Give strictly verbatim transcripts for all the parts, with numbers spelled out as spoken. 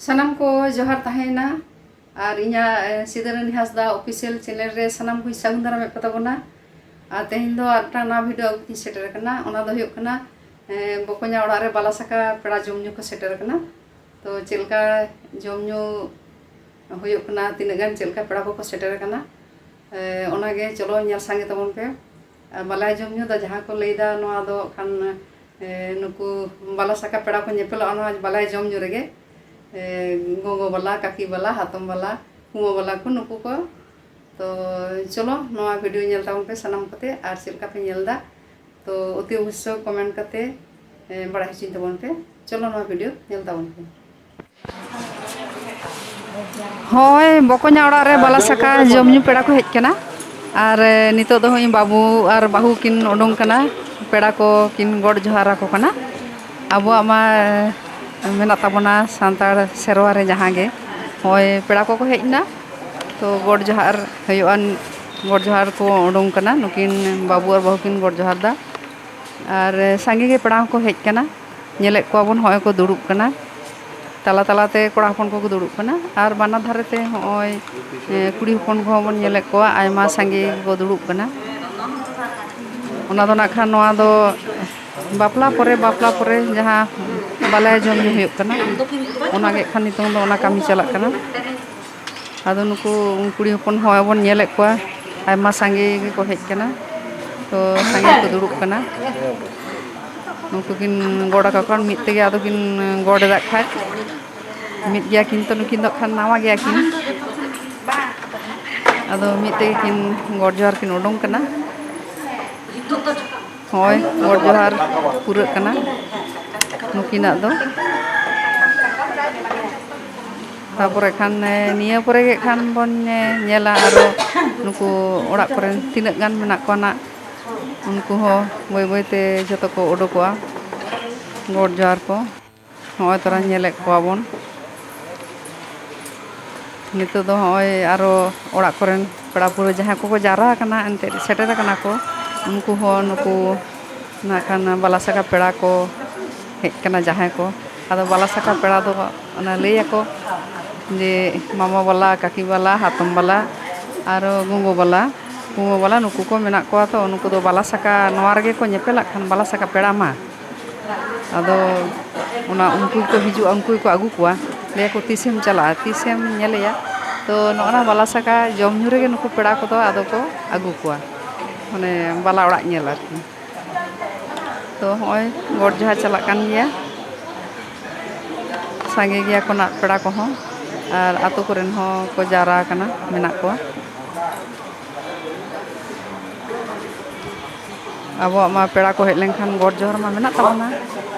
ᱥᱟᱱᱟᱢ ᱠᱚ ᱡᱚᱦᱟᱨ ᱛᱟᱦᱮᱸᱭᱮᱱᱟ᱾ ᱟᱨ ᱤᱧᱟᱹᱜ, ᱮ, ᱥᱤᱫᱟᱹᱨᱟᱹᱱᱤ ᱦᱟᱸᱥᱫᱟ official channel ᱨᱮ ᱥᱟᱱᱟᱢ ᱠᱚᱧ ᱥᱟᱹᱜᱩᱱ ᱫᱟᱨᱟᱢᱮᱫ ᱯᱮ ᱛᱟᱵᱚᱱᱟ᱾ ᱟᱨ ᱛᱮᱦᱮᱧ ᱫᱚ ᱟᱨ ᱢᱤᱫᱴᱟᱝ ᱱᱟᱣᱟ video ᱟᱹᱜᱩ ᱠᱟᱛᱮᱧ ᱥᱮᱴᱮᱨ ᱟᱠᱟᱱᱟ᱾ ᱚᱱᱟ ᱫᱚ ᱦᱩᱭᱩᱜ ᱠᱟᱱᱟ, ᱮ, ᱵᱚᱠᱚᱧᱟ ᱚᱲᱟᱜ ᱨᱮ ᱵᱟᱞᱟ ᱥᱟᱠᱟ ᱯᱮᱲᱟ ᱡᱚᱢ ᱧᱩ ᱠᱚ ᱥᱮᱴᱮᱨ ᱟᱠᱟᱱᱟ᱾ ᱛᱚ ᱪᱮᱫ ᱞᱮᱠᱟ ᱡᱚᱢ ᱧᱩ ᱦᱩᱭᱩᱜ ᱠᱟᱱᱟ, ᱛᱤᱱᱟᱹᱜ ᱜᱟᱱ ᱪᱮᱫ ᱞᱮᱠᱟ ᱯᱮᱲᱟ ᱠᱚᱠᱚ ᱥᱮᱴᱮᱨ ᱟᱠᱟᱱᱟ, ᱮ, ᱚᱱᱟᱜᱮ ᱪᱚᱞᱚ ᱧᱮᱞ ᱥᱟᱸᱜᱮ ᱛᱟᱵᱚᱱ ᱯᱮ᱾ ᱟᱨ ᱵᱟᱞᱟᱭᱟ ᱡᱚᱢ ᱧᱩ ᱫᱚ ᱡᱟᱦᱟᱸ ᱠᱚ ᱞᱟᱹᱭᱫᱟ, ᱱᱚᱣᱟ ᱫᱚ ᱠᱷᱟᱱ, ᱮ, ᱱᱩᱠᱩ ᱵᱟᱞᱟ ᱥᱟᱠᱟ ᱯᱮᱲᱟ ᱠᱚ ᱧᱮᱯᱮᱞᱚᱜᱼᱟ ᱱᱚᱣᱟ ᱵᱟᱞᱟᱭᱟ ᱡᱚᱢ ᱧᱩ ᱨᱮᱜᱮ᱾ ᱮ, ᱜᱚᱜᱚ ᱵᱟᱞᱟ, ᱠᱟᱠᱤ ᱵᱟᱞᱟ, ᱦᱟᱛᱚᱢ ᱵᱟᱞᱟ, ᱠᱩᱢᱟᱹ ᱵᱟᱞᱟ ᱠᱚ, ᱱᱩᱠᱩ ᱠᱚ᱾ ᱛᱚ ᱪᱚᱞᱚ ᱱᱚᱣᱟ video ᱧᱮᱞ ᱛᱟᱵᱚᱱ ᱯᱮ ᱥᱟᱱᱟᱢ ᱠᱚᱛᱮ, ᱟᱨ ᱪᱮᱫ ᱞᱮᱠᱟ ᱯᱮ ᱧᱮᱞ ᱮᱫᱟ, ᱛᱚ ᱚᱛᱤ ᱚᱵᱚᱥᱥᱚ comment ᱠᱟᱛᱮ, ᱮ, ᱵᱟᱲᱟᱭ ᱦᱚᱪᱚᱧ ᱛᱟᱵᱚᱱ ᱯᱮ᱾ ᱪᱚᱞᱚ ᱱᱚᱣᱟ video ᱧᱮᱞ ᱛᱟᱵᱚᱱ ᱯᱮ᱾ ᱦᱳᱭ, ᱵᱚᱠᱚᱧᱟ ᱚᱲᱟᱜ ᱨᱮ ᱵᱟᱞᱟ ᱥᱟᱠᱟ ᱡᱚᱢ ᱧᱩ ᱯᱮᱲᱟ ᱠᱚ ᱦᱮᱡ ᱠᱟᱱᱟ᱾ ᱟᱨ, ᱮ, ᱱᱤᱛᱚᱜ ᱫᱚ ᱦᱚᱸᱜᱼᱚᱭ ᱵᱟᱹᱵᱩ ᱟᱨ ᱵᱟᱹᱦᱩ ᱠᱤᱱ ᱩᱰᱩᱝ ᱠᱟᱱᱟ, ᱯᱮᱲᱟ ᱠᱚ ᱠᱤᱱ ᱜᱚᱰ ᱡᱚᱦᱟᱨ ᱟᱠᱚ ᱠᱟᱱᱟ᱾ ᱟᱵᱚᱣᱟᱜ ᱢᱟ, ᱮ, ᱢᱮᱱᱟᱜ ᱛᱟᱵᱚᱱᱟ ᱥᱟᱱᱛᱟᱲ ᱥᱮᱨᱣᱟ ᱨᱮ ᱡᱟᱦᱟᱸ ᱜᱮ᱾ ᱦᱚᱸᱜᱼᱚᱭ ᱯᱮᱲᱟ ᱠᱚᱠᱚ ᱦᱮᱡ ᱮᱱᱟ, ᱛᱚ ᱜᱚᱰ ᱡᱚᱦᱟᱨ ᱦᱩᱭᱩᱜᱼᱟ, ᱜᱚᱰ ᱡᱚᱦᱟᱨ ᱠᱚ ᱩᱰᱩᱝ ᱠᱟᱱᱟ, ᱱᱩᱠᱤᱱ ᱵᱟᱹᱵᱩ ᱟᱨ ᱵᱟᱹᱦᱩ ᱠᱤᱱ ᱜᱚᱰ ᱡᱚᱦᱟᱨ ᱫᱟ᱾ ᱟᱨ ᱥᱟᱸᱜᱮ ᱜᱮ ᱯᱮᱲᱟ ᱦᱚᱸᱠᱚ ᱦᱮᱡ ᱠᱟᱱᱟ᱾ ᱧᱮᱞᱮᱫ ᱠᱚᱣᱟ ᱵᱚᱱ, ᱦᱚᱸᱜᱼᱚᱭ ᱠᱚ ᱫᱩᱲᱩᱵ ᱠᱟᱱᱟ, ᱛᱟᱞᱟ ᱛᱟᱞᱟᱛᱮ ᱠᱚᱲᱟ ᱦᱚᱯᱚᱱ ᱠᱚᱠᱚ ᱫᱩᱲᱩᱵ ᱠᱟᱱᱟ᱾ ᱟᱨ ᱵᱟᱱᱟᱨ ᱫᱷᱟᱨᱮ ᱛᱮ ᱦᱚᱸᱜᱼᱚᱭ, ᱮ, ᱠᱩᱲᱤ ᱦᱚᱯᱚᱱ ᱠᱚᱦᱚᱸ ᱵᱚᱱ ᱧᱮᱞᱮᱫ ᱠᱚᱣᱟ, ᱟᱭᱢᱟ ᱥᱟᱸᱜᱮ ᱜᱮᱠᱚ ᱫᱩᱲᱩᱵ ᱠᱟᱱᱟ᱾ ᱚᱱᱟ ᱫᱚ ᱱᱟᱜ ᱠᱷᱟᱱ ᱱᱚᱣᱟ ᱫᱚ ᱵᱟᱯᱞᱟ ᱯᱚᱨᱮ, ᱵᱟᱯᱞᱟ ᱯᱚᱨᱮ ᱡᱟᱦᱟᱸ ᱵᱟᱞᱟᱭᱟ ᱡᱚᱢ ᱧᱩ ᱦᱩᱭᱩᱜ ᱠᱟᱱᱟ, ᱚᱱᱟ ᱜᱮ ᱠᱷᱟᱱ ᱱᱤᱛᱚᱝ ᱫᱚ ᱚᱱᱟ ᱠᱟᱹᱢᱤ ᱪᱟᱞᱟᱜ ᱠᱟᱱᱟ᱾ ᱟᱫᱚ ᱱᱩᱠᱩ ᱠᱩᱲᱤ ᱦᱚᱯᱚᱱ ᱦᱚᱸ ᱵᱚᱱ ᱧᱮᱞᱮᱫ ᱠᱚᱣᱟ, ᱟᱭᱢᱟ ᱥᱟᱸᱜᱮ ᱜᱮᱠᱚ ᱦᱮᱡ ᱠᱟᱱᱟ᱾ ᱛᱚ ᱥᱟᱸᱜᱮ ᱠᱚ ᱫᱩᱲᱩᱵ ᱠᱟᱱᱟ᱾ ᱱᱩᱠᱩ ᱠᱤᱱ ᱜᱚᱰ ᱟᱠᱚ ᱠᱷᱟᱱ ᱢᱤᱫ ᱛᱮᱜᱮ ᱟᱫᱚ ᱠᱤᱱ ᱜᱚᱰ ᱮᱫᱟ ᱠᱷᱟᱡ᱾ ᱢᱤᱫ ᱜᱮᱭᱟ ᱠᱤᱱ ᱛᱚ, ᱱᱩᱠᱤᱱ ᱫᱚ ᱠᱷᱟᱱ ᱱᱟᱣᱟ ᱜᱮᱭᱟ ᱠᱤᱱ᱾ ᱟᱫᱚ ᱢᱤᱫ ᱛᱮᱜᱮ ᱠᱤᱱ ᱜᱚᱰ ᱡᱚᱦᱟᱨ ᱠᱤᱱ ᱩᱰᱩᱝ ᱠᱟᱱᱟ᱾ ᱦᱚᱸᱜᱼᱚᱭ ᱜᱚᱰ ᱡᱚᱦᱟᱨ ᱯᱩᱨᱟᱹᱜ ᱠᱟᱱᱟ ᱱᱩᱠᱤᱱᱟᱜ ᱫᱚ᱾ ᱛᱟᱯᱚᱨᱮ ᱠᱷᱟᱱ, ᱮ, ᱱᱤᱭᱟᱹ ᱯᱚᱨᱮ ᱜᱮ ᱠᱷᱟᱱ ᱵᱚᱱ, ᱮ, ᱧᱮᱞᱟ ᱟᱨᱚ ᱱᱩᱠᱩ ᱚᱲᱟᱜ ᱠᱚᱨᱮᱱ ᱛᱤᱱᱟᱹᱜ ᱜᱟᱱ ᱢᱮᱱᱟᱜ ᱠᱚᱣᱟ ᱱᱟᱜ, ᱩᱱᱠᱩ ᱦᱚᱸ ᱵᱟᱹᱭ ᱵᱟᱹᱭ ᱛᱮ ᱡᱷᱚᱛᱚ ᱠᱚ ᱩᱰᱩᱠᱚᱜᱼᱟ ᱜᱚᱰ ᱡᱚᱦᱟᱨ ᱠᱚ᱾ ᱦᱚᱸᱜᱼᱚᱭ ᱛᱚᱨᱟ ᱧᱮᱞᱮᱫ ᱠᱚᱣᱟ ᱵᱚᱱ᱾ ᱱᱤᱛᱚᱜ ᱫᱚ ᱦᱚᱸᱜᱼᱚᱭ ᱟᱨᱚ ᱚᱲᱟᱜ ᱠᱚᱨᱮᱱ ᱯᱮᱲᱟ ᱯᱟᱹᱲᱦᱟᱹ ᱡᱟᱦᱟᱸᱭ ᱠᱚᱠᱚ ᱡᱟᱣᱨᱟ ᱟᱠᱟᱱᱟ, ᱮᱱᱛᱮᱫ ᱥᱮᱴᱮᱨ ᱟᱠᱟᱱᱟ ᱠᱚ, ᱩᱱᱠᱩ ᱦᱚᱸ ᱱᱩᱠᱩ ᱱᱟᱜ ᱠᱷᱟᱱ ᱵᱟᱞᱟ ᱥᱟᱠᱟ ᱯᱮᱲᱟ ᱠᱚ ᱦᱮᱡ ᱠᱟᱱᱟ ᱡᱟᱦᱟᱸᱭ ᱠᱚ᱾ ᱟᱫᱚ ᱵᱟᱞᱟ ᱥᱟᱠᱟ ᱯᱮᱲᱟ ᱫᱚ ᱚᱱᱟ ᱞᱟᱹᱭᱟᱠᱚ ᱡᱮ ᱢᱟᱢᱟ ᱵᱟᱞᱟ, ᱠᱟᱹᱠᱤ ᱵᱟᱞᱟ, ᱦᱟᱛᱚᱢ ᱵᱟᱞᱟ, ᱟᱨ ᱜᱚᱜᱚ ᱵᱟᱞᱟ, ᱠᱩᱢᱟᱹ ᱵᱟᱞᱟ, ᱱᱩᱠᱩ ᱠᱚ ᱢᱮᱱᱟᱜ ᱠᱚᱣᱟ᱾ ᱛᱚ ᱱᱩᱠᱩ ᱫᱚ ᱵᱟᱞᱟ ᱥᱟᱠᱟ ᱱᱚᱣᱟ ᱨᱮᱜᱮ ᱠᱚ ᱧᱮᱯᱮᱞᱟᱜ ᱠᱷᱟᱱ, ᱵᱟᱞᱟ ᱥᱟᱠᱟ ᱯᱮᱲᱟ ᱢᱟ᱾ ᱟᱫᱚ ᱚᱱᱟ ᱩᱱᱠᱩ ᱜᱮᱠᱚ ᱦᱤᱡᱩᱜᱼᱟ, ᱩᱱᱠᱩ ᱜᱮᱠᱚ ᱟᱹᱜᱩ ᱠᱚᱣᱟ᱾ ᱞᱟᱹᱭᱟᱠᱚ, "ᱛᱤᱥᱮᱢ ᱪᱟᱞᱟᱜᱼᱟ, ᱛᱤᱥᱮᱢ ᱧᱮᱞᱮᱭᱟ?" ᱛᱚ ᱱᱚᱜᱼᱚ ᱱᱟ ᱵᱟᱞᱟ ᱥᱟᱠᱟ ᱡᱚᱢ ᱧᱩ ᱨᱮᱜᱮ ᱱᱩᱠᱩ ᱯᱮᱲᱟ ᱠᱚᱫᱚ ᱟᱫᱚ ᱠᱚ ᱟᱹᱜᱩ ᱠᱚᱣᱟ, ᱢᱟᱱᱮ ᱵᱟᱞᱟ ᱚᱲᱟᱜ ᱧᱮᱞ ᱟᱨᱠᱤ᱾ ᱛᱚ ᱦᱚᱸᱜᱼᱚᱭ ᱜᱚᱰ ᱡᱚᱦᱟᱨ ᱪᱟᱞᱟᱜ ᱠᱟᱱ ᱜᱮᱭᱟ, ᱥᱟᱸᱜᱮ ᱜᱮᱭᱟ ᱠᱚ ᱱᱟᱜ ᱯᱮᱲᱟ ᱠᱚᱦᱚᱸ, ᱟᱨ ᱟᱛᱳ ᱠᱚᱨᱮᱱ ᱦᱚᱸ ᱠᱚ ᱡᱟᱣᱨᱟ ᱟᱠᱟᱱᱟ, ᱢᱮᱱᱟᱜ ᱠᱚᱣᱟ᱾ ᱟᱵᱚᱣᱟᱜ ᱢᱟ ᱯᱮᱲᱟ ᱠᱚ ᱦᱮᱡ ᱞᱮᱱᱠᱷᱟᱱ ᱜᱚᱰ ᱡᱚᱦᱟᱨ ᱢᱟ ᱢᱮᱱᱟᱜ ᱛᱟᱵᱚᱱᱟ,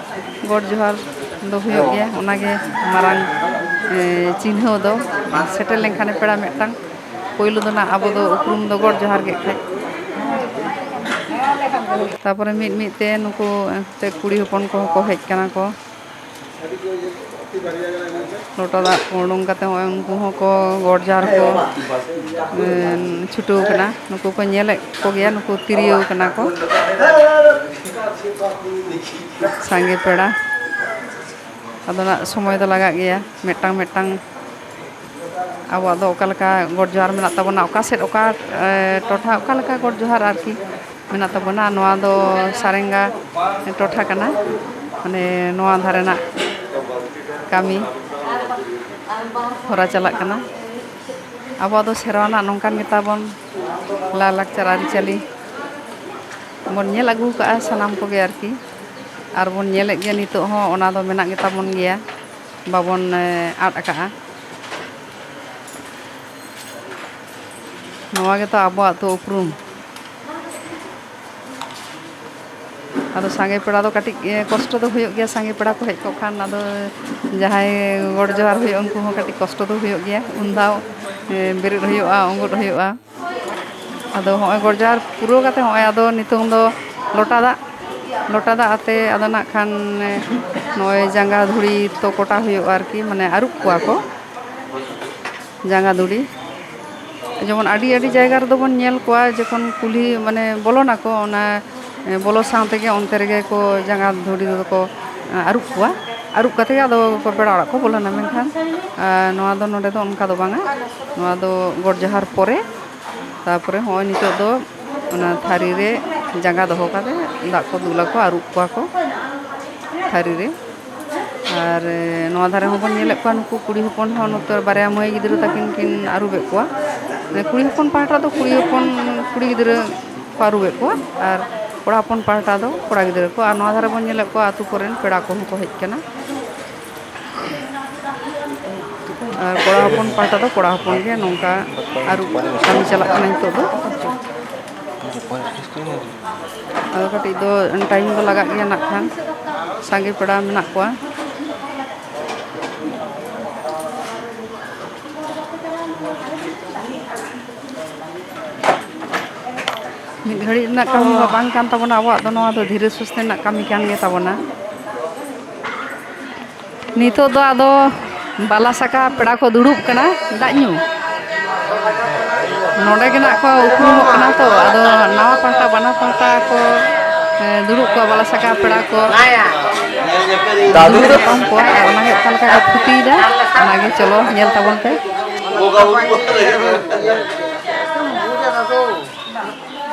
ᱜᱚᱰ ᱡᱚᱦᱟᱨ ᱫᱚ ᱦᱩᱭᱩᱜ ᱜᱮᱭᱟ, ᱚᱱᱟᱜᱮ ᱢᱟᱨᱟᱝ, ᱮ, ᱪᱤᱱᱦᱟᱹ ᱫᱚ᱾ ᱥᱮᱴᱮᱨ ᱞᱮᱱᱠᱷᱟᱱᱮ ᱯᱮᱲᱟ ᱢᱤᱫᱴᱟᱝ, ᱯᱳᱭᱞᱳ ᱫᱚ ᱱᱟᱜ ᱟᱵᱚ ᱫᱚ ᱩᱯᱨᱩᱢ ᱫᱚ ᱜᱚᱰ ᱡᱚᱦᱟᱨ ᱜᱮ ᱠᱷᱟᱡ᱾ ᱛᱟᱯᱚᱨᱮ ᱢᱤᱫ ᱢᱤᱫ ᱛᱮ ᱱᱩᱠᱩ ᱮᱱᱛᱮ ᱠᱩᱲᱤ ᱦᱚᱯᱚᱱ ᱠᱚᱦᱚᱸ ᱠᱚ ᱦᱮᱡ ᱠᱟᱱᱟ ᱠᱚ᱾ ᱞᱚᱴᱟ ᱫᱟᱜ ᱠᱚ ᱩᱰᱩᱝ ᱠᱟᱛᱮ ᱦᱚᱸᱜᱼᱚᱭ ᱩᱱᱠᱩ ᱦᱚᱸᱠᱚ ᱜᱚᱰ ᱡᱚᱦᱟᱨ ᱠᱚ, ᱮᱸ, ᱪᱷᱩᱴᱟᱹᱣ ᱠᱟᱱᱟ᱾ ᱱᱩᱠᱩ ᱠᱚ ᱧᱮᱞᱮᱫ ᱠᱚᱜᱮᱭᱟ, ᱱᱩᱠᱩ ᱛᱤᱨᱭᱳ ᱠᱟᱱᱟ ᱠᱚ᱾ ᱥᱟᱸᱜᱮ ᱯᱮᱲᱟ᱾ ᱟᱫᱚ ᱱᱟᱜ ᱥᱚᱢᱚᱭ ᱫᱚ ᱞᱟᱜᱟᱜ ᱜᱮᱭᱟ, ᱢᱤᱫᱴᱟᱝ ᱢᱤᱫᱴᱟᱝ ᱟᱵᱚᱣᱟᱜ ᱫᱚ ᱚᱠᱟ ᱞᱮᱠᱟ ᱜᱚᱰ ᱡᱚᱦᱟᱨ ᱢᱮᱱᱟᱜ ᱛᱟᱵᱚᱱᱟ, ᱚᱠᱟ ᱥᱮᱫ ᱚᱠᱟ, ᱮ, ᱴᱚᱴᱷᱟ ᱚᱠᱟ ᱞᱮᱠᱟ ᱜᱚᱰ ᱡᱚᱦᱟᱨ ᱟᱨᱠᱤ ᱢᱮᱱᱟᱜ ᱛᱟᱵᱚᱱᱟ᱾ ᱱᱚᱣᱟ ᱫᱚ ᱥᱟᱨᱮᱝᱜᱟ ᱴᱚᱴᱷᱟ ᱠᱟᱱᱟ, ᱢᱟᱱᱮ ᱱᱚᱣᱟ ᱫᱷᱟᱨᱮ ᱨᱮᱱᱟᱜ ᱠᱟᱹᱢᱤ ᱦᱚᱨᱟ ᱪᱟᱞᱟᱜ ᱠᱟᱱᱟ᱾ ᱟᱵᱚᱣᱟᱜ ᱫᱚ ᱥᱮᱨᱣᱟ ᱨᱮᱱᱟᱜ ᱱᱚᱝᱠᱟᱱ ᱜᱮᱛᱟ ᱵᱚᱱ ᱞᱟᱭᱼᱞᱟᱠᱪᱟᱨ ᱟᱹᱨᱤᱪᱟᱹᱞᱤ ᱵᱚᱱ ᱧᱮᱞ ᱟᱹᱜᱩ ᱠᱟᱜᱼᱟ ᱥᱟᱱᱟᱢ ᱠᱚᱜᱮ ᱟᱨᱠᱤ, ᱟᱨ ᱵᱚᱱ ᱧᱮᱞᱮᱫ ᱜᱮᱭᱟ ᱱᱤᱛᱚᱜ ᱦᱚᱸ, ᱚᱱᱟ ᱫᱚ ᱢᱮᱱᱟᱜ ᱜᱮᱛᱟ ᱵᱚᱱ ᱜᱮᱭᱟ, ᱵᱟᱵᱚᱱ, ᱮ, ᱟᱫ ᱟᱠᱟᱜᱼᱟ᱾ ᱱᱚᱣᱟ ᱜᱮᱛᱚ ᱟᱵᱚᱣᱟᱜ ᱫᱚ ᱩᱯᱨᱩᱢ᱾ ᱟᱫᱚ ᱥᱟᱸᱜᱮ ᱯᱮᱲᱟ ᱫᱚ ᱠᱟᱹᱴᱤᱡ, ᱮ, ᱠᱚᱥᱴᱚ ᱫᱚ ᱦᱩᱭᱩᱜ ᱜᱮᱭᱟ, ᱥᱟᱸᱜᱮ ᱯᱮᱲᱟ ᱠᱚ ᱦᱮᱡ ᱠᱚᱜ ᱠᱷᱟᱱ᱾ ᱟᱫᱚ ᱡᱟᱦᱟᱸᱭ ᱜᱚᱰ ᱡᱚᱦᱟᱨ ᱦᱩᱭᱩᱜᱼᱟ, ᱩᱱᱠᱩ ᱦᱚᱸ ᱠᱟᱹᱴᱤᱡ ᱠᱚᱥᱴᱚ ᱫᱚ ᱦᱩᱭᱩᱜ ᱜᱮᱭᱟ᱾ ᱩᱱ ᱫᱷᱟᱣ, ᱮ, ᱵᱮᱨᱮᱫ ᱦᱩᱭᱩᱜᱼᱟ, ᱩᱸᱜᱚᱫ ᱦᱩᱭᱩᱜᱼᱟ᱾ ᱟᱫᱚ ᱦᱚᱸᱜᱼᱚᱭ ᱜᱚᱰ ᱡᱚᱦᱟᱨ ᱯᱩᱨᱟᱹᱣ ᱠᱟᱛᱮ ᱦᱚᱸᱜᱼᱚᱭ ᱟᱫᱚ ᱱᱤᱛᱚᱝ ᱫᱚ ᱞᱚᱴᱟ ᱫᱟᱜ, ᱞᱚᱴᱟ ᱫᱟᱜ ᱟᱛᱮ ᱟᱫᱚ ᱱᱟᱜ ᱠᱷᱟᱱ, ᱮ, ᱱᱚᱜᱼᱚᱭ ᱡᱟᱸᱜᱟ ᱫᱷᱩᱲᱤ ᱛᱚ ᱠᱚᱴᱟ ᱦᱩᱭᱩᱜᱼᱟ ᱟᱨᱠᱤ, ᱢᱟᱱᱮ ᱟᱹᱨᱩᱵ ᱠᱚᱣᱟ ᱠᱚ ᱡᱟᱸᱜᱟ ᱫᱷᱩᱲᱤ᱾ ᱡᱮᱢᱚᱱ ᱟᱹᱰᱤ ᱟᱹᱰᱤ ᱡᱟᱭᱜᱟ ᱨᱮᱫᱚ ᱵᱚᱱ ᱧᱮᱞ ᱠᱚᱣᱟ ᱡᱚᱠᱷᱚᱱ ᱠᱩᱞᱦᱤ ᱢᱟᱱᱮ ᱵᱚᱞᱚᱱᱟᱠᱚ, ᱚᱱᱟ, ᱮ, ᱵᱚᱞᱚ ᱥᱟᱶ ᱛᱮᱜᱮ ᱚᱱᱛᱮ ᱨᱮᱜᱮ ᱠᱚ ᱡᱟᱸᱜᱟ ᱫᱷᱩᱲᱤ ᱫᱚᱠᱚ, ᱮ, ᱟᱹᱨᱩᱵ ᱠᱚᱣᱟ᱾ ᱟᱹᱨᱩᱵ ᱠᱟᱛᱮ ᱟᱫᱚ ᱠᱚ ᱯᱮᱲᱟ ᱚᱲᱟᱜ ᱠᱚ ᱵᱚᱞᱚᱱᱟ᱾ ᱢᱮᱱᱠᱷᱟᱱ, ᱟᱨ ᱱᱚᱣᱟ ᱫᱚ, ᱱᱚᱰᱮ ᱫᱚ ᱚᱱᱠᱟ ᱫᱚ ᱵᱟᱝᱟ᱾ ᱱᱚᱣᱟ ᱫᱚ ᱜᱚᱰ ᱡᱚᱦᱟᱨ ᱯᱚᱨᱮ, ᱛᱟᱨᱯᱚᱨᱮ ᱦᱚᱸᱜᱼᱚᱭ ᱱᱤᱛᱚᱜ ᱫᱚ ᱚᱱᱟ ᱛᱷᱟᱹᱨᱤ ᱨᱮ ᱡᱟᱸᱜᱟ ᱫᱚᱦᱚ ᱠᱟᱛᱮ ᱫᱟᱜ ᱠᱚ ᱫᱩᱞᱟᱠᱚ, ᱟᱹᱨᱩᱵ ᱠᱚᱣᱟ ᱠᱚ ᱛᱷᱟᱹᱨᱤ ᱨᱮ᱾ ᱟᱨ, ᱮ, ᱱᱚᱣᱟ ᱫᱷᱟᱨᱮ ᱦᱚᱸᱵᱚᱱ ᱧᱮᱞᱮᱫ ᱠᱚᱣᱟ, ᱱᱩᱠᱩ ᱠᱩᱲᱤ ᱦᱚᱯᱚᱱ ᱦᱚᱸ ᱱᱚᱛᱮ ᱵᱟᱨᱭᱟ ᱢᱟᱹᱭ ᱜᱤᱫᱽᱨᱟᱹ ᱛᱟᱹᱠᱤᱱ ᱠᱤᱱ ᱟᱹᱨᱩᱵᱮᱫ ᱠᱚᱣᱟ᱾ ᱢᱟᱱᱮ, ᱠᱩᱲᱤ ᱦᱚᱯᱚᱱ ᱯᱟᱦᱴᱟ ᱫᱚ ᱠᱩᱲᱤ ᱦᱚᱯᱚᱱ, ᱠᱩᱲᱤ ᱜᱤᱫᱽᱨᱟᱹ ᱠᱚ ᱟᱹᱨᱩᱵᱮᱫ ᱠᱚᱣᱟ, ᱟᱨ ᱠᱚᱲᱟ ᱦᱚᱯᱚᱱ ᱯᱟᱦᱴᱟ ᱫᱚ ᱠᱚᱲᱟ ᱜᱤᱫᱽᱨᱟᱹ ᱠᱚ᱾ ᱟᱨ ᱱᱚᱣᱟ ᱫᱷᱟᱨᱮ ᱵᱚᱱ ᱧᱮᱞᱮᱫ ᱠᱚᱣᱟ, ᱟᱹᱛᱩ ᱠᱚᱨᱮᱱ ᱯᱮᱲᱟ ᱠᱚᱦᱚᱸ ᱠᱚ ᱦᱮᱡ ᱠᱟᱱᱟ᱾ ᱟᱨ ᱠᱚᱲᱟ ᱦᱚᱯᱚᱱ ᱯᱟᱦᱴᱟ ᱫᱚ ᱠᱚᱲᱟ ᱦᱚᱯᱚᱱ ᱜᱮ ᱱᱚᱝᱠᱟ ᱟᱹᱨᱩᱵ ᱠᱟᱹᱢᱤ ᱪᱟᱞᱟᱜ ᱠᱟᱱᱟ ᱱᱤᱛᱚᱜ ᱫᱚ᱾ ᱟᱫᱚ ᱠᱟᱹᱴᱤᱡ ᱫᱚ time ᱫᱚ ᱞᱟᱜᱟᱜ ᱜᱮᱭᱟ ᱱᱟᱜ ᱠᱷᱟᱱ, ᱥᱟᱸᱜᱮ ᱯᱮᱲᱟ ᱢᱮᱱᱟᱜ ᱠᱚᱣᱟ᱾ ᱢᱤᱫ ᱜᱷᱟᱹᱲᱤᱡ ᱨᱮᱱᱟᱜ ᱠᱟᱹᱢᱤ ᱢᱟ ᱵᱟᱝ ᱠᱟᱱ ᱛᱟᱵᱚᱱᱟ ᱟᱵᱚᱣᱟᱜ ᱫᱚ, ᱱᱚᱣᱟ ᱫᱚ ᱫᱷᱤᱨᱮ ᱥᱩᱥᱛᱮ ᱨᱮᱱᱟᱜ ᱠᱟᱹᱢᱤ ᱠᱟᱱ ᱜᱮ ᱛᱟᱵᱚᱱᱟ᱾ ᱱᱤᱛᱚᱜ ᱫᱚ ᱟᱫᱚ ᱵᱟᱞᱟ ᱥᱟᱠᱟ ᱯᱮᱲᱟ ᱠᱚ ᱫᱩᱲᱩᱵ ᱠᱟᱱᱟ ᱫᱟᱜ ᱧᱩ᱾ ᱱᱚᱰᱮ ᱜᱮ ᱱᱟᱜ ᱠᱚ ᱩᱯᱨᱩᱢᱚᱜ ᱠᱟᱱᱟ ᱛᱚ, ᱟᱫᱚ ᱱᱟᱣᱟ ᱯᱟᱦᱴᱟ ᱵᱟᱱᱟ ᱯᱟᱦᱴᱟ ᱠᱚ, ᱮ, ᱫᱩᱲᱩᱵ ᱠᱚᱣᱟ ᱵᱟᱞᱟ ᱥᱟᱠᱟ ᱯᱮᱲᱟ ᱠᱚ᱾ ᱫᱟᱫᱩ ᱫᱚ ᱠᱚᱢ ᱠᱚᱣᱟ, ᱟᱨ ᱚᱱᱟᱜᱮ ᱚᱠᱟ ᱞᱮᱠᱟ ᱠᱚ ᱛᱷᱩᱛᱤᱭᱮᱫᱟ, ᱚᱱᱟᱜᱮ ᱪᱚᱞᱚ ᱧᱮᱞ ᱛᱟᱵᱚᱱ ᱯᱮ᱾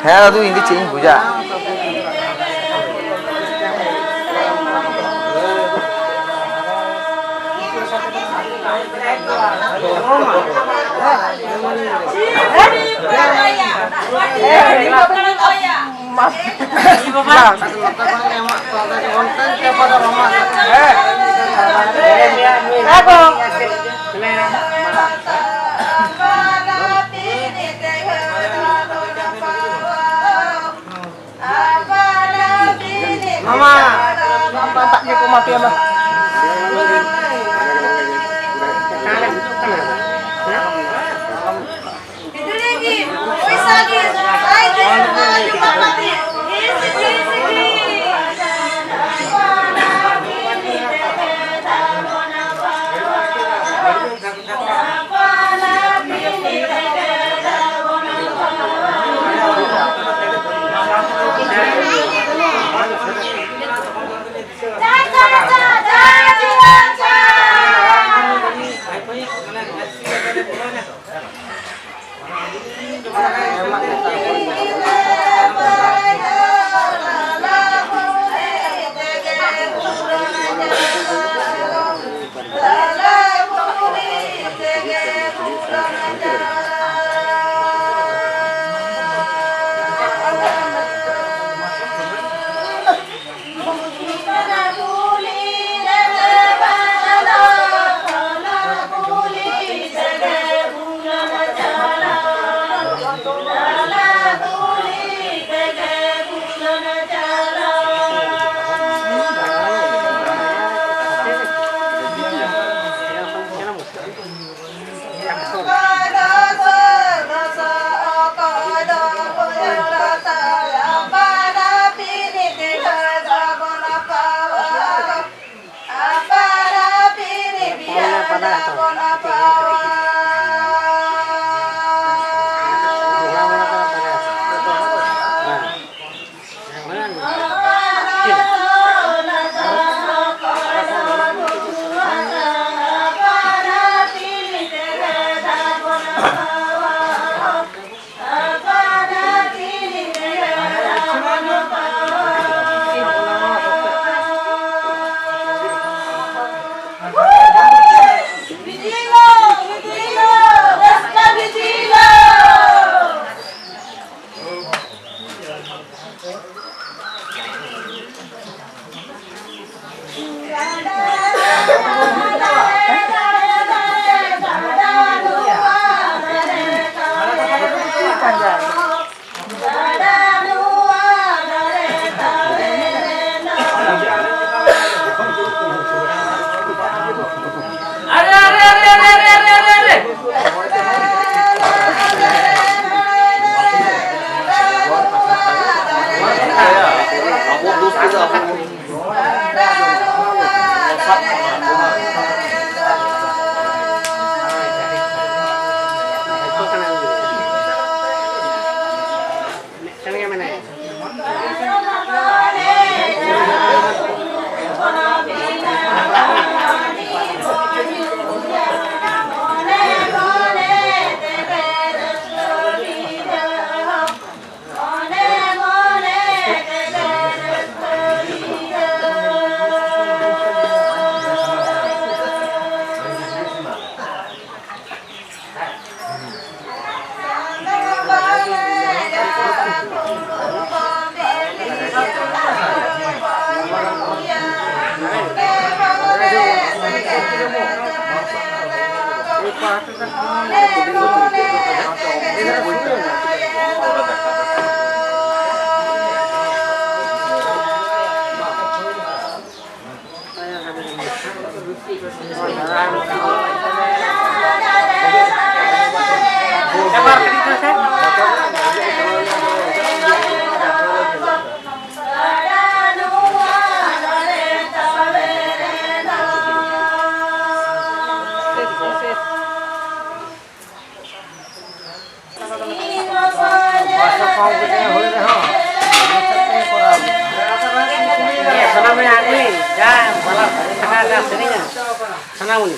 ᱦᱮᱸ ᱫᱟᱫᱩ, ᱤᱧ ᱫᱚ ᱪᱮᱫ ᱤᱧ ᱵᱩᱡᱟ᱾ ᱢᱟᱢᱟ, ᱯᱟᱛᱟᱜ ᱜᱮᱠᱚ ᱮᱢᱟ ᱯᱮᱭᱟ ᱢᱟ᱾ ᱠᱟᱱᱟ ᱩᱱᱤ᱾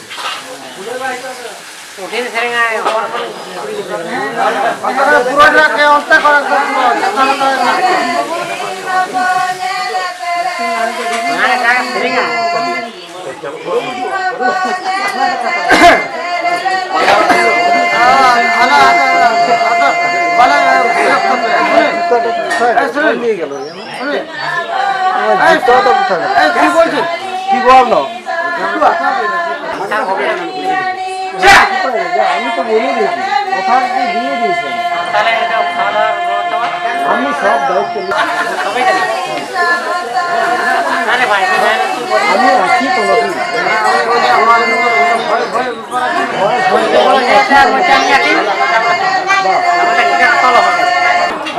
ᱠᱚᱴᱷᱤᱱ ᱥᱮᱨᱮᱧᱟᱭ, ᱦᱚᱲ ᱠᱷᱚᱱ ᱠᱩᱲᱤ ᱜᱤᱫᱽᱨᱟᱹ᱾ ᱯᱩᱨᱟᱹ ᱨᱮ ᱚᱱᱛᱮ ᱠᱚᱨᱮ ᱠᱚ ᱯᱩᱨᱟᱹ ᱡᱚᱛᱚ ᱦᱚᱲ ᱫᱚ ᱚᱱᱟ ᱞᱮᱠᱟ ᱥᱮᱨᱮᱧᱟ᱾ ᱵᱟᱞᱮ ᱡᱩᱛᱟᱹ ᱫᱚ ᱠᱚᱛᱷᱟ ᱠᱟᱱᱟ? ᱮᱭ, ᱡᱩᱛᱟᱹ ᱫᱚ ᱠᱚᱛᱷᱟ ᱠᱟᱱᱟ? ᱮᱭ, কি বলছিস? কি বল না? আমি তো বলে দিয়েছি, কথা কি দিয়ে দিয়েছি আমি। আমি সব দায়িত্ব নিচ্ছি। আমি আছি তো নাকি?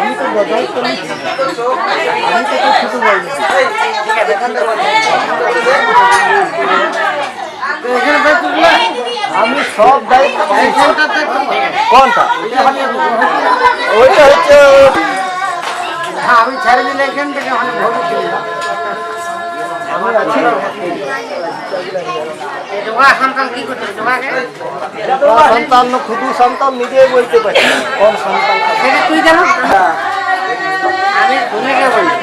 আমি তো দায়িত্ব নিচ্ছি। আমি তো তোর ছোট ভাই। আমি সব দায়িত্ব নিচ্ছি। কোনটা? ওইটা হচ্ছে। হ্যাঁ, আমি ছেড়ে দিলে এখান থেকে অনেক ভুল ছিল। আমি আছি। এই ডোবা সন্তান কি করতে হবে? ডোবাকে? ᱥᱟᱱᱛᱟᱲ ᱱᱚ ᱠᱷᱩᱫᱩ ᱥᱟᱱᱛᱟᱲ ᱱᱤᱡᱮ ᱵᱚᱞᱛᱮ ᱯᱟᱨᱮ᱾ ᱠᱚᱱ ᱥᱟᱱᱛᱟᱲ? সেটা তুই জানো? আমি শুনে কে বলি?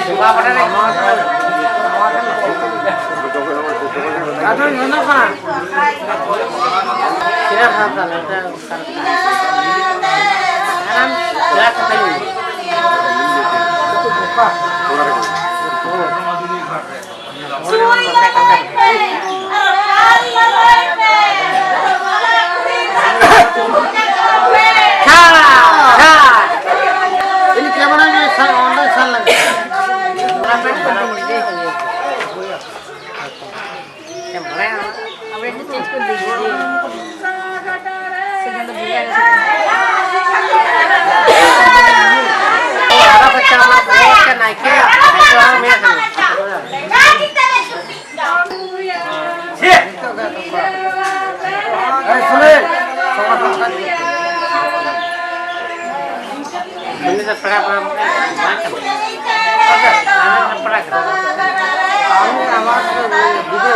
ডোবা পাঠালে আদৌ জানো না? সেটা সন্তান, এটা কারণ সেটা সন্তান। ᱤᱧ ᱠᱮᱢᱮᱨᱟ ᱜᱮ ᱥᱟ-, ᱚᱸᱰᱮ ᱥᱟᱱ ᱞᱟᱹᱜᱤᱫ᱾ ᱩᱱᱤ ᱫᱚ ᱯᱮᱲᱟ ᱯᱮᱲᱟ ᱵᱟᱝ ᱠᱟᱱᱟ᱾ ᱟᱢ ᱫᱚ ᱯᱮᱲᱟ ᱠᱟᱱᱟ᱾ ᱟᱢ ᱫᱚ ᱟᱢᱟᱜ ᱜᱤᱫᱽᱨᱟᱹ᱾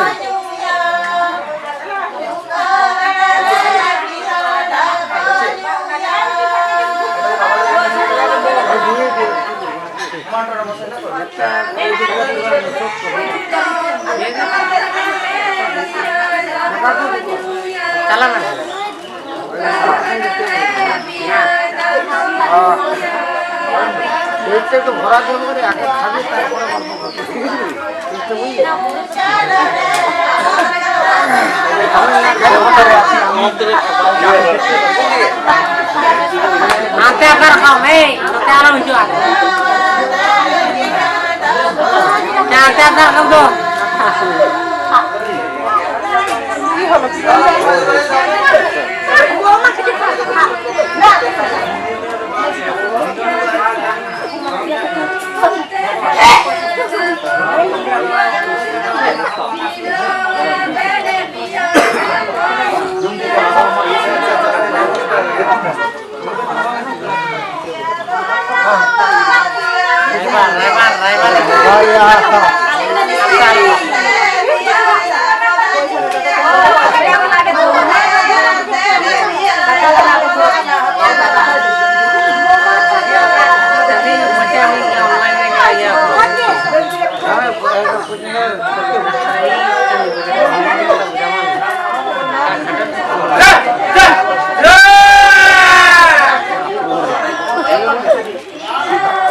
ᱪᱟᱞᱟᱣ ᱱᱟ᱾ ᱮᱠᱴᱩ ᱵᱷᱚᱨᱟ ᱡᱚᱢ ᱠᱟᱛᱮ ᱟᱜᱮ ᱠᱷᱟᱵᱤ, ᱛᱟᱨᱯᱚᱨᱮ ᱜᱚᱞᱯᱚ ᱠᱚ᱾ ᱦᱟᱱᱛᱮ ᱟᱠᱟ ᱨᱟᱠᱟᱵ ᱢᱮ, ᱱᱚᱛᱮ ᱟᱞᱚᱢ ᱦᱤᱡᱩᱜᱼᱟ᱾ ᱦᱟᱱᱛᱮ ᱟᱠᱟ ᱨᱟᱠᱟᱵ ᱫᱚ᱾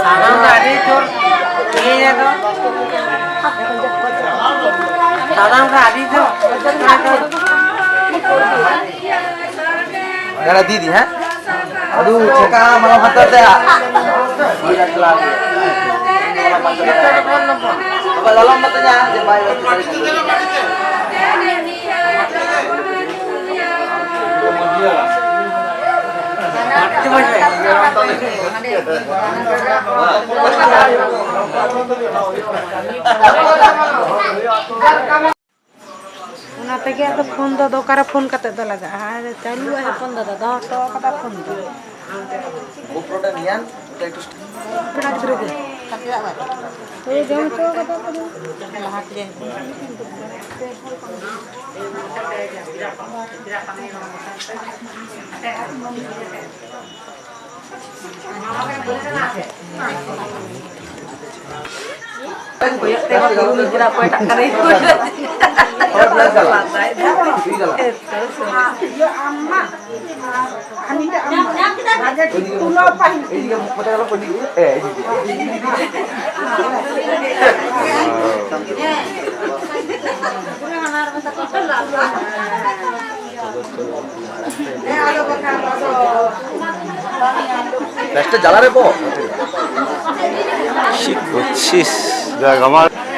ᱥᱟᱫᱚᱢ ᱫᱚ ᱟᱹᱰᱤ ᱡᱳᱨ ᱤᱭᱟᱹᱭᱟ ᱠᱚ᱾ ᱥᱟᱫᱚᱢ ᱫᱚ ᱟᱹᱰᱤ ᱡᱳᱨ᱾ ᱫᱤᱫᱤ, ᱦᱮᱸ? ᱟᱫᱚ ᱪᱮᱠᱟ ᱢᱟᱱᱟᱣ ᱦᱟᱛᱟᱣ ᱛᱮ? ᱵᱟᱵᱟ ᱞᱚᱞᱚᱢ ᱢᱟᱛᱚ ᱧᱟ, ᱡᱮ ᱵᱟᱭ ᱚᱱᱟ ᱛᱮᱜᱮ ᱟᱫᱚ ᱯᱷᱳᱱ ᱫᱚ ᱫᱚᱨᱠᱟᱨᱟ, ᱯᱷᱳᱱ ᱠᱟᱛᱮ ᱫᱚ ᱞᱟᱜᱟᱜᱼᱟ᱾ ᱟᱨ ᱪᱟᱹᱞᱩ ᱟᱭ ᱦᱚᱯᱚᱱ ᱫᱟᱫᱟ, ᱫᱚᱦᱚ ᱦᱚᱴᱚ ᱠᱟᱫᱟ ᱯᱷᱳᱱ ᱫᱚ᱾ ᱯᱮᱲᱟ ᱜᱤᱫᱽᱨᱟᱹ ᱜᱮ᱾ ᱦᱳᱭ, ᱡᱚᱢ ᱦᱚᱪᱚ ᱠᱟᱫᱟ ᱠᱚ᱾ ᱠᱚᱭᱚᱜ ᱛᱮ ᱦᱚᱸ ᱵᱩᱨᱩ ᱜᱤᱫᱽᱨᱟᱹ ᱚᱠᱚᱭᱴᱟᱜ ᱠᱟᱱᱟᱭ? ᱞᱟᱸᱫᱟᱭᱮᱫᱟ᱾ ᱮᱛᱚ ᱥᱚᱢᱚᱭ᱾ ᱵᱮᱥᱴ ᱡᱟᱞᱟ ᱨᱮ ᱵᱚ᱾ ᱪᱮᱫ ᱠᱚ ᱪᱷᱤᱥ, ᱡᱟ ᱜᱟᱢᱟᱲ᱾